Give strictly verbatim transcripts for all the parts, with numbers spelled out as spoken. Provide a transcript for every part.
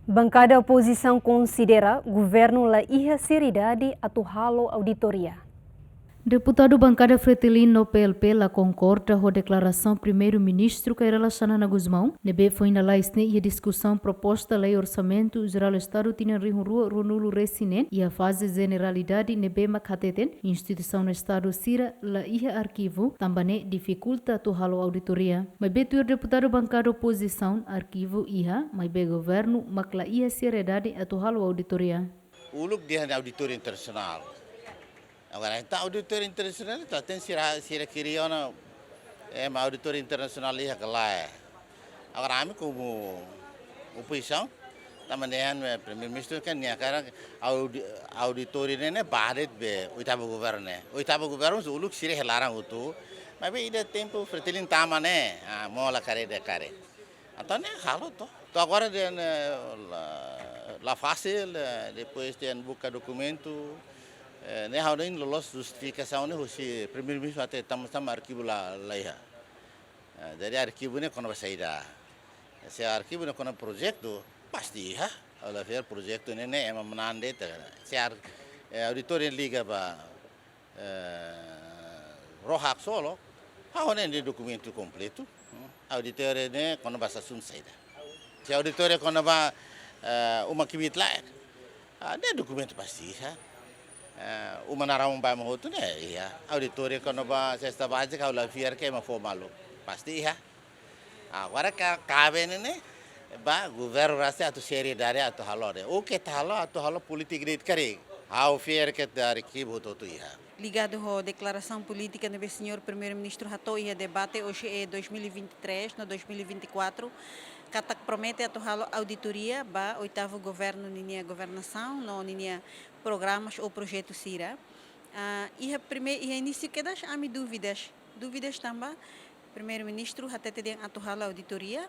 Bankada opozisaun konsidera governu la iha seriedade atu halo auditoria. Deputadu bankada Fretilin no P L P la konkorda ho deklarasaun Primeiru-Ministru Kay Rala Xanana Gusmão ne'ebé foin lalais ne'e iha diskusaun proposta lei Orsamentu Jerál Estadu tinan rihun rua ruanulu-resin-neen iha faze jeneralidade ne'ebé mak hateten instituisaun Estadu sira la iha arkivu, tanba ne'e difikulta atu halo auditoria. Maibé tuir deputadu bankada opozisaun, arkivu iha, maibé governu mak la iha seriedade atu halo auditoria. Uluk dehan auditór internasionál. Agora, entaun auditór internasionál, entaun tenke sira, sira kria ona, eh, ema auditór internasionál iha ka lae. Agora, ami komu opozisaun, tanba ne'e, eh, Primeiru-Ministru kan nia hakarak audi-, auditór ne'e, ne'e ba de'it be oitavu governu ne'e. Oitavu governu uluk sira iha laran hotu. Maibé ida tempu Fretilin tama ne'e, ah, mós la kaer de'it karik. Entaun ne'e halo to'o. To'o agora dehan, eh, la, la fasil, eh, depois dehan buka dokumentu, eh, ne'e ha'u dehan loloos justifikasaun ne'e husi Primeiru-Ministru hateten tanba, tanba arkivu la, la iha. Eh, jadi arkivu ne'e kona-ba saida? Se arkivu ne'e kona projetu, pasti iha. Ha'u la fiar projetu ne'e, ne'e ema manán de'it. Se ar-, eh, auditór ne'e liga ba, eh, rohak solo, ha'u hanoin dehan dokumentu kompletu, hmm, auditór ne'e kona-ba asuntu saida. Se auditór kona-ba, eh, uma kbiit-laek, ah, ne'e dokumentu pasti iha. Eh, uma naran ba ema hotu ne'e iha. Auditór kona-ba sesta bázika, ha'u la fiar ke ema fó malu, pasti iha. Agora ka-, kabe ne'e, ne'e ba governu rasik atu seriedade atu halo de'it. Ou ke atu halo, atu halo polítika de'it karik. Ha'u fiar ke arkivu hotu-hotu iha. Ligadu ho deklarasaun polítika ne'ebé señór Primeiru-Ministru hato'o iha debate O J E dois mil e vinte e três no dois mil e vinte e quatro, katak promete atu halo auditoria ba oitavu governu ninia governasaun no ninia programas ou projetu sira. Ah, iha prime-, iha inísiu kedas ami dúvidas. Dúvidas tanba Primeiru-Ministru hateten dehan atu halo auditoria,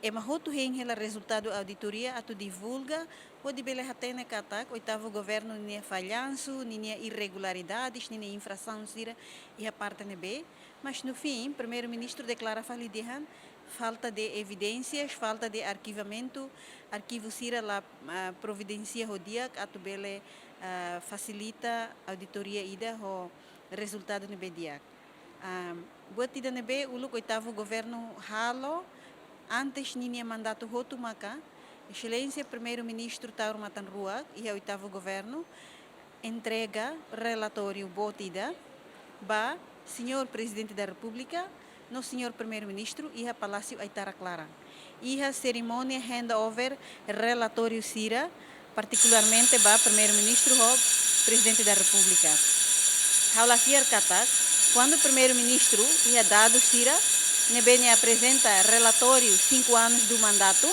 ema hotu hein hela rezultadu auditoria atu divulga, hodi bele hatene katak oitavu governu ninia fallansu, ninia irregularidades, ninia infrasaun sira iha parte ne'ebé. Mas no fim, Primeiru-Ministru deklara fali dehan falta de evidénsias, falta de arkivamentu, arkivu sira la, ah, providensia ho di'ak atu bele, ah, fasilita auditoria ida ho rezultadu ne'ebé di'ak. Ah, buat ida ne'ebé uluk oitavu governu halo, antes ninia mandatu hotu maka, Exelénsia Primeiru-Ministru Taur Matan Ruak, iha oitavu governu, entrega relatóriu boot ida ba señór Prezidente da Repúblika no señór Primeiru-Ministru iha Palásiu Aitarak Laran. Iha serimónia handover relatóriu sira, partikularmente ba Primeiru-Ministru ho Prezidente da Repúblika. Ha'u la fiar katak, kuandu Primeiru-Ministru iha dadus sira ne'ebé nia aprezenta relatóriu cinco anos do mandato,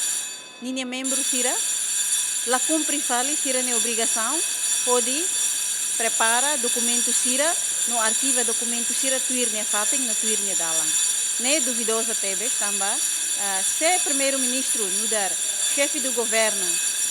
ninia membru sira la kumpre fali sira-nia obrigasaun hodi prepara dokumentu sira no arkiva dokumentu sira tuir nia fatin no tuir nia dalan. Ne'e duvidoza tebes tanba, ah, se Primeiru-Ministru nu'udar xefe do governu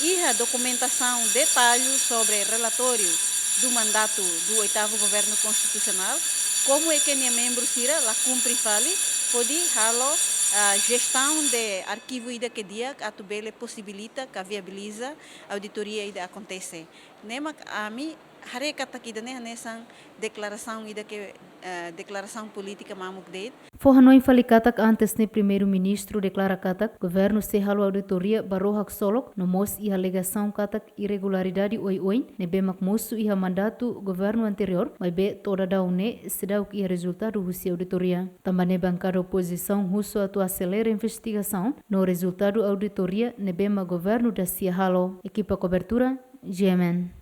iha dokumentasaun detallu sobre relatóriu do mandato do oitavo governo constitucional, como é que nia membru sira la kumpre fali hodi halo, ah, jestaun de arkivu ida ke di'ak atu bele posibilita ka viabiliza auditoria ida akontese. Ne'e mak ami haree katak ida-ne'e hanesan deklarasaun ida ke, eh, deklarasaun polítika mamuk de'it. Fó hanoin fali katak antes ne'e Primeiru-Ministru deklara katak governu sei halo auditoria ba ró haksolok, no mós iha alegasaun katak irregularidade oioin ne'ebé mak mosu iha mandatu governu anteriór, maibé to'o daudaun ne'e seidauk iha rezultadu husi auditoria. Tanba ne'e bankada opozisaun husu atu aselera investigasaun no rezultadu auditoria ne'ebé mak governu dasia halo. Ekipa kobertura, G M N.